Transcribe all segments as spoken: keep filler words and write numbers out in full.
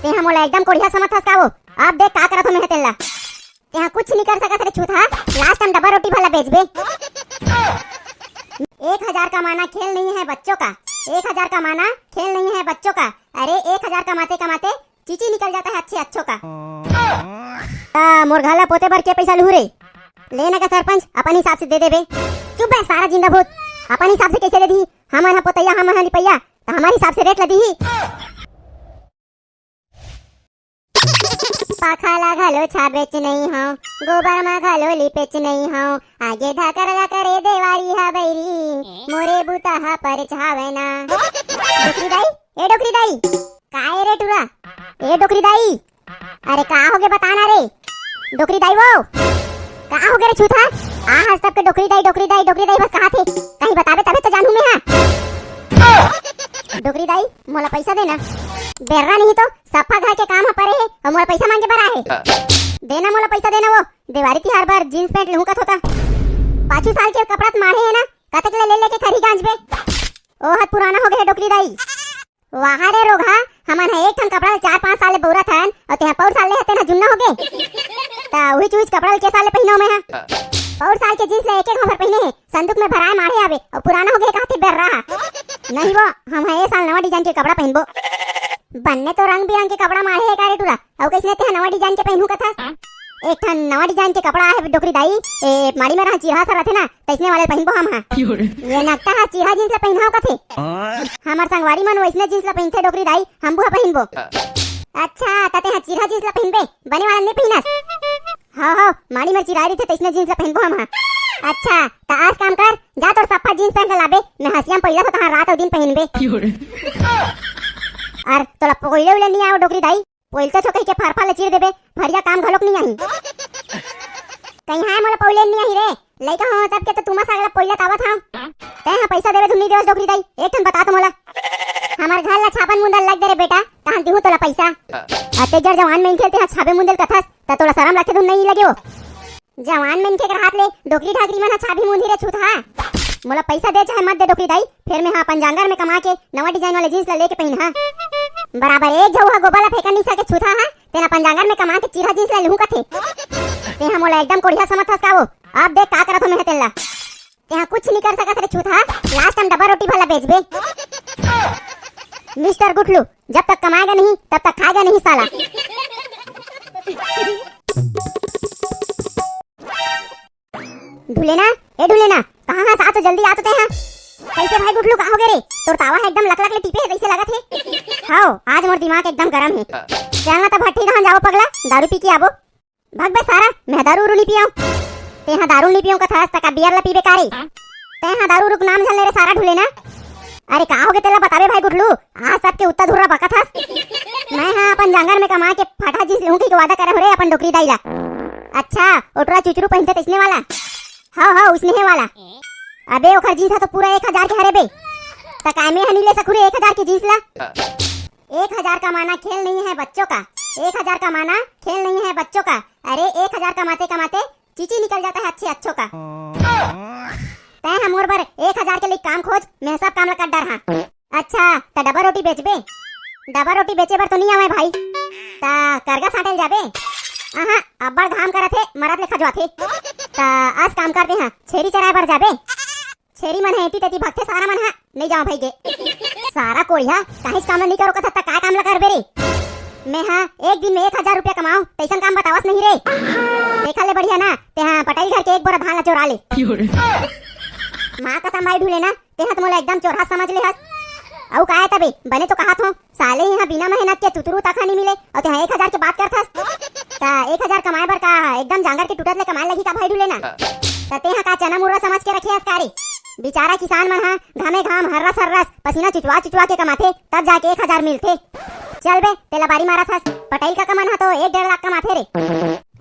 तेहा मोला एकदम कोढ़िया समझथस का वो? अब देख का करत हो मैं तेला। तेहा कुछ नहीं कर सकत रे छूतहा, लास्ट टाइम डब्बा रोटी भला बेचबे। एक हजार कमाना खेल नहीं है बच्चों का, एक हजार कमाना खेल नहीं है बच्चों का। अरे एक हजार कमाते कमाते चीची निकल जाता है अच्छे अच्छों का। आ, मोर घर ला पोते बर के पैसा लुहू रे? ले ना का सरपंच, अपन हिसाब से दे देबे। चुप बे सारा जिंदा भूत, अपन हिसाब से कैसे दे दी? हमन ह पोतैया, हमन ह लिपैया, त हमारे हिसाब से रेट ला दी। पाखा ला घलो छाबेच नई हव, गोबर मा घलो लिपेच नई हव, आगे धकर ला करे देवारी हा बैरी, मोरे बुता हा परछावे ना। डोकरी दाई, ए डोकरी दाई, का ए रे टुरा? ए डोकरी दाई, अरे का होगे बता ना रे। डोकरी दाई वो, का होगे रे छूतहा? आ हस तब के डोकरी दाई, डोकरी दाई, डोकरी दाई बस कहाथे। कहीं बताबे तबे तो जानहूं मैं हा। डोकरी दाई, मोला पैसा देना। बेर्रा नहीं तो सफा घर के काम ह परे हे अउ मोला पैसा मांगे बर आहे। देना मोला पैसा देना वो। देवारी तिहार बर जींस पैंट लेहूं कथों त। पाछू साल के कपड़ा त माढ़े हे ना, कतेक ले ले लेके खरही गांजबे। ओ हद पुराना होगे हे डोकरी दाई। वाह रे रोगहा, हमन ह एक ठन कपड़ा ल चार पांच साल ले बउरत हन, अउ तेहा पउर साल ले ह तेन ह जुन्ना होगे। त उही चूज कपड़ा ल के साल ले पहिनव मैं ह? पउर साल के जींस ल एक एक भर पहिने हे, संदूक में भराए माढ़े आवे, अउ पुराना होगे हे कहथे बेर्रा। नहीं वो, हम ह ए साल नवा डिजाइन के कपड़ा पहिनबो। बन्ने तो रंग बिरंग के कपड़ा माढ़े हे का रे टुरा, अउ कइसने तेहा नवा डिजाइन के पहिनहूं कथस? एक ठन नवा डिजाइन के कपड़ा आहे डोकरी दाई, ए माड़ी में रहा चिरहा सा रथे ना, तइसने वाले पहिनबो हम हा। ये नकटा हा चिरहा जींस ला पहिनहूं कथे। हमर संगवारी मन वइसने जींस ला पहिनथे डोकरी दाई, हम बुहा पहिनबो। अच्छा, त तेहा चिरहा जींस ला पहिनबे, बने वाला नइ पहिनस? हव हव, माड़ी में चिराए रहिथे तइसने जींस ला पहिनबो हम हा। अच्छा, त आज काम कर, जा तोर सफा जींस पैंट ला लाबे, मैं हंसिया में पहिला तो तहां रात अउ दिन पहिनबे। अरे तोला पोइले उले नइ आव डोकरी दाई, पोइलथों कहिके फरफर ले चीर देबे, फरिया काम घलोक नइ आही। कहीं हाय मोला पोइले नइ आही रे, लइका हो तब के तो तुमा साग ला पोइलत आवत हंव। तें हा पैसा देबे धुन नइ देवस डोकरी दाई, एक ठन बता तो मोला। हमर घर ला छाबे मुंदे ल लाग दे रे बेटा, कहां दिहूं तोला पैसा? अतेक जड़ जवान मनखे ल तें हा छाबे मुंदे ल कथस, त तोला सरम लगथे धुन नइ लगे वो। जवान मनखे के हाथ ले डोकरी ढाकरी मन ह छाबे मुंदही रे छूतहा। मोला पैसा दे चाहे मत दे डोकरी दाई, फेर मैं हा अपन जांगर में कमा के नवा डिजाइन वाले जींस ला लेके पहिनहूं। बराबर एक झउहा गोबर ला फेंकन नइ सके छूतहा, तेन अपन जांगर में कमा के चिरहा जींस ला लेहूं कथे। तें हा मोला एकदम कोढ़िया समझथस का वो? अब देख का करत हो मैं हा तेन ला। तें हा कुछ नइ कर सकस रे छूतहा, लास्ट टाइम डब्बा रोटी भला बेचबे। मिस्टर गुठलू, जब तक कमाएगा नहीं तब तक खाएगा नहीं साला। ढुलेना, ए ढुलेना, कहां हस? आ तो जल्दी आ तो तें हा। कइसे भाई गुठलू, का होगे रे? तोर तावा ह एकदम लकलक ले टीपे हे, कइसे लगत हे? हव, आज मोर दिमाग एकदम गरम हे। चल ना त भट्ठी डहन जाबो पगला, दारू पी के आबो। भग बे सारा, मैं दारू उरू नइ पियंव। तें हा दारू नइ पियंव कथस, त का बियर ला पीबे का रे? तें हा दारू उरू के नाम झन ले रे सारा ढुलेना। अरे का होगे तेला बताबे भाई गुठलू, आज सबके उत्ता धुर्रा बकत हस। मैं हा अपन जांगर में कमा के फटा जींस लेहूं कहिके वादा करे हंव रे अपन डोकरी दाई ला। अच्छा, ओ टुरा चुचरू पहिनथे तइसने वाला? हव हव, उसने हे वाला। अबे ओखर जींस ह तो पूरा एक हजार के हरे बे। त काय मैं ह नइ ले सकहूं रे एक हजार के जींस ला? एक हजार कमाना खेल नहीं है बच्चों का, एक हजार कमाना खेल नहीं है बच्चों का। अरे एक हजार कमाते कमाते चीची निकल जाता है अच्छे अच्छों का। तें हा मोर बर एक हजार के लिए काम खोज, मैं सब काम ला कर डरहूं। अच्छा, त डबा रोटी बेचबे? डबा रोटी बेचे बर तो नइ आवंव भाई, त करगा सांटे ल जाबे? आहा, अब्बड़ घाम करत हे, मरत ले खजवाथे। त अस काम करते हा, छेरी चराए बर जाबे? छेरी मन ह एती तेती भगथे सारा मन ह, नइ जावंव भई गे। सारा कोढ़िया, काहीच काम ल नइ करो कथस त काय काम ल करबे रे? मैं हा एक दिन में एक हजार रुपया कमावंव, तइसन काम बतावस नहीं रे। तेखर ले बढ़िया ना, तें हा पटइल घर के एक बोरा धान ल चोरा ले। मां कसम भाई ढुलेना, तें हा तो मोला एकदम चोरहा समझ ले हस। अउ काय तबे, बने तो कहत हंव, साले इहां बिना मेहनत के तुतरू तक ह नइ मिले, अउ तें हा एक हजार के बात करथस। त एक हजार कमाए बर का एकदम जांगर के टूटत ले कमाए लगही का भाई ढुलेना? त तें हा का चना मुर्रा समझ के रखे हस का रे? बिचारा किसान मन हा घामे घाम हर्रस हर्रस पसीना चुचवा चुचवा के कमाथे, तब जाके एक हजार मिलथे। चल बे, तेला बारी मारत हस, पटइल काका मन हा तो एक डेढ़ लाख कमाथे रे।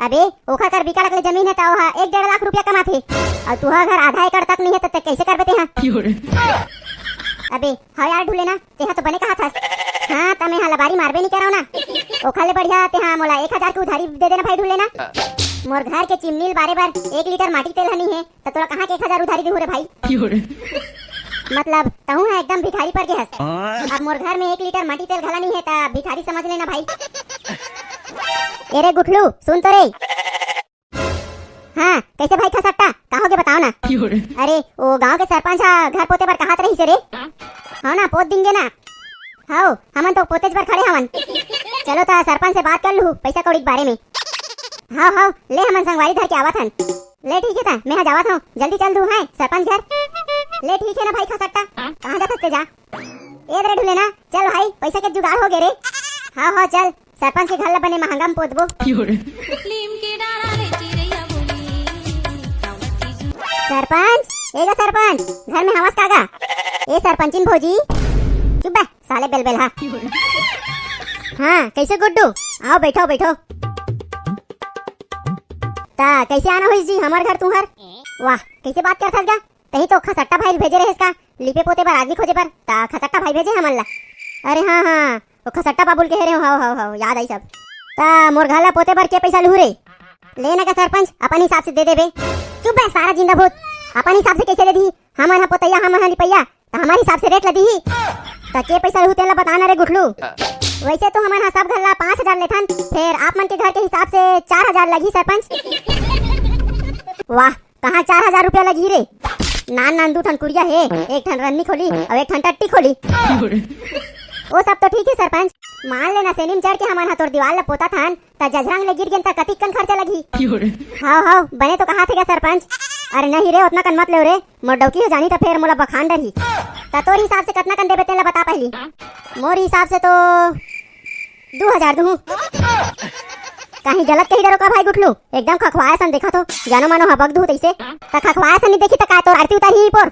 अबे, ओखर कर बिकट अकन जमीन हे, त ओहा एक डेढ़ लाख रुपया कमाथे। अउ तुंहर घर आधा एकड़ तक नइ हे, त तें कइसे करबे तें हा? अबे, हव यार ढुलेना, तें हा तो बने कहत हस। हां, त मैं हा लबारी मारबे नइ करंव ना। ओखर ले बढ़िया तें हा मोला एक हजार के उधारी दे देना भाई ढुलेना। मोर घर के चिमनी ल बारे बर एक लीटर माटी तेल ह नइ हे, त तोला कहां के एक हजार उधारी देहूं रे भाई? मतलब तहूं ह एकदम भिखारी पर गे हस। अब मोर घर में एक लीटर माटी तेल घला नहीं है, त भिखारी समझ लेना भाई। ए रे गुठलू, सुन तो रे। हाँ, कैसे भाई खसट्टा, का होगे बताओ ना। अरे, वो गांव के सरपंच ह घर पोते बर कहात रहिस हे रे। हव ना, पोत दिंगे ना। हव, हमन तो पोतेच बर खड़े हवन। चलो त सरपंच से बात कर लूहू पैसा कौड़ी के बारे में। हव हव, ले हमन संगवारी धर के आवत हन। ले ठीक है त, मैं ह जावत हूँ, जल्दी चल दू है सरपंच घर। ले ठीक है ना भाई खसट्टा, कहाँ जाथस ते जा। ए दरे ढुलेना, चल भाई, पैसा के जुगाड़ होगे रे। हव हव, चल, सरपंच के घर ला बने महंगा में पोतबो। नीम के डारा ले चिरैया बोली, कावती जू- सरपंच, ए गा सरपंच, घर में हवस का गा? ए सरपंचिन भौजी, चुप बे, साले बेलबेल हा। हाँ, कैसे गुड्डू? आओ, बैठो, बैठो। ता कैसे आना होइस जी हमर घर तुंहर? वाह, कैसे बात करथस गा? तहीं तो खसट्टा भाई भेजे रहेस का, लिपे पोते बर आदमी खोजे बर, ता खसट्टा भाई भेजे हमन ला। अरे हाँ हाँ, वो खसट्टा बाबुल के हे रे, हव हव हव, याद आई सब। ता मोर घर ला पोते बर के पैसा लुहू रे? ले ना का सरपंच, अपन हिसाब से दे देबे। चुप बे सारा जिंदा भूत, अपन हिसाब से कैसे दे दी? हमन ह पोतैया, हमन ह लिपैया, त हमर हिसाब से रेट ला दीही। त के पैसा लुहू तेला बता ना रे गुठलू। वैसे तो हमन ह सब घर ला पाँच हजार लेथन, फेर आप मन के घर के हिसाब से चार हजार लगही सरपंच। वाह, कहाँ चार हजार रुपया लगही रे? नान नान दू ठन कुरिया हे, एक ठन रन्नी खोली अउ एक ठन टट्टी खोली। ओ सब तो ठीक है सरपंच, मान लेना सेनी म चढ़ के हमन ह तोर दीवाल ला पोतत हन, त जझरंग ले गिर गेन त कतिक कन खर्चा लगही? हव हव, बने तो कहाथे गा सरपंच। अरे नहीं रे, ओतना कन मत लेव रे, मोर डौकी ह जानी त फेर मोला बखान डरही। त तोर हिसाब से कतना कन देबे तेला बता पहिली। मोर हिसाब से तो दू हजार दूहूं। कहीं गलत कही डरो का भाई गुठलू? एकदम खखवाए सन देखत हो, जानो मानो हबक दूहू तइसे। त खखवाए सन नहीं देखी त का तोर आरती उतारही पोर?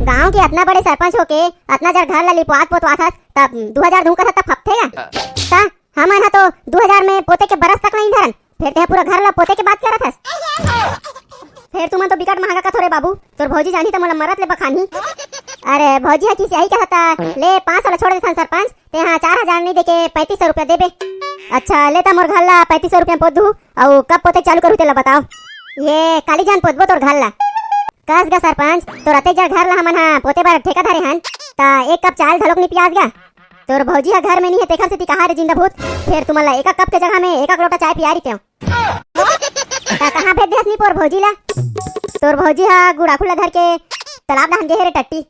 गांव के अतना बड़े सरपंच होके अतना जड़ घर ला लिपवात पोतवात हस, तब दू हजार दूहूं कथस त फपथे गा? त हमन ह तो दू हजार में पोते के बरस तक नहीं धरन, फेर तेहा पूरा घर ला पोते के बात करत हस। फेर तुमन तो बिकट महंगा कथो रे बाबू, तोर भौजी जानही त मोला मरत ले बखानही। अरे भौजी ह किसियाही कहत हे, ले पाँच सौ ला छोड़ देथन सरपंच, तेहा चार हजार नहीं देके पैंतीस सौ रुपया देबे। अच्छा ले त मोर घर ला पैंतीस सौ रुपया में पोत दूहू, अउ कब पोते चालू करहू तेला बताओ। ये काली जान पोतबो तोर घर ला। कस गा सरपंच, तोर अतेक जड़ घर ला हमन ह पोते बर ठेका धरे हन, त एक कप चाय घलोक नहीं पियास गा। तोर भौजी ह घर में नहीं है, तेखर सेती कहा रे जिंदा भूत, फेर तुमन ला एक कप के जगह में एक लोटा चाय पिया रहितेंव। त कहाँ भेज देहस नी पोर भौजी ला? तोर भौजी ह गुड़ाखू ला धर के तालाब डहन गे हे रे टट्टी।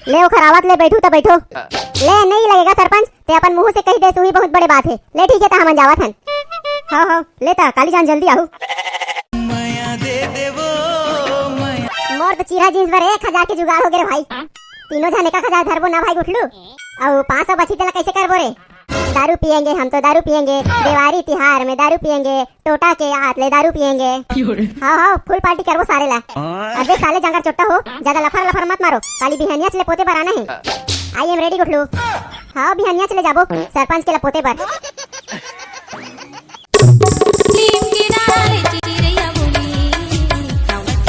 ले ओखर आवत ले बैठू त बैठो। ले नहीं लगेगा सरपंच, ते अपन मुंह से कही दे, सुही बहुत बड़े बात है। ले ठीक है, त हमन जावत हन। हव हव, ले त काली जान जल्दी आहू। मोर तो चीरा जींस बर एक हजार के जुगाड़ हो गे रे भाई। तीनों झन एक हजार धरबो ना भाई गुठलू, अउ पाँच सौ बची तेला कैसे करबो रे? दारू पियेंगे हम तो, दारू पियेंगे, देवारी तिहार में दारू पियेंगे, टोटा के आत ले दारू पियेंगे। हव हव, फुल पार्टी करबो सारे ला। अबे साले जांगर चोट्टा हो, ज्यादा लफर लफर मत मारो, काली बिहनिया ले पोते बर आना है। आई एम रेडी गुठलू। हव, बिहनिया ले जाबो सरपंच के ला पोते बर।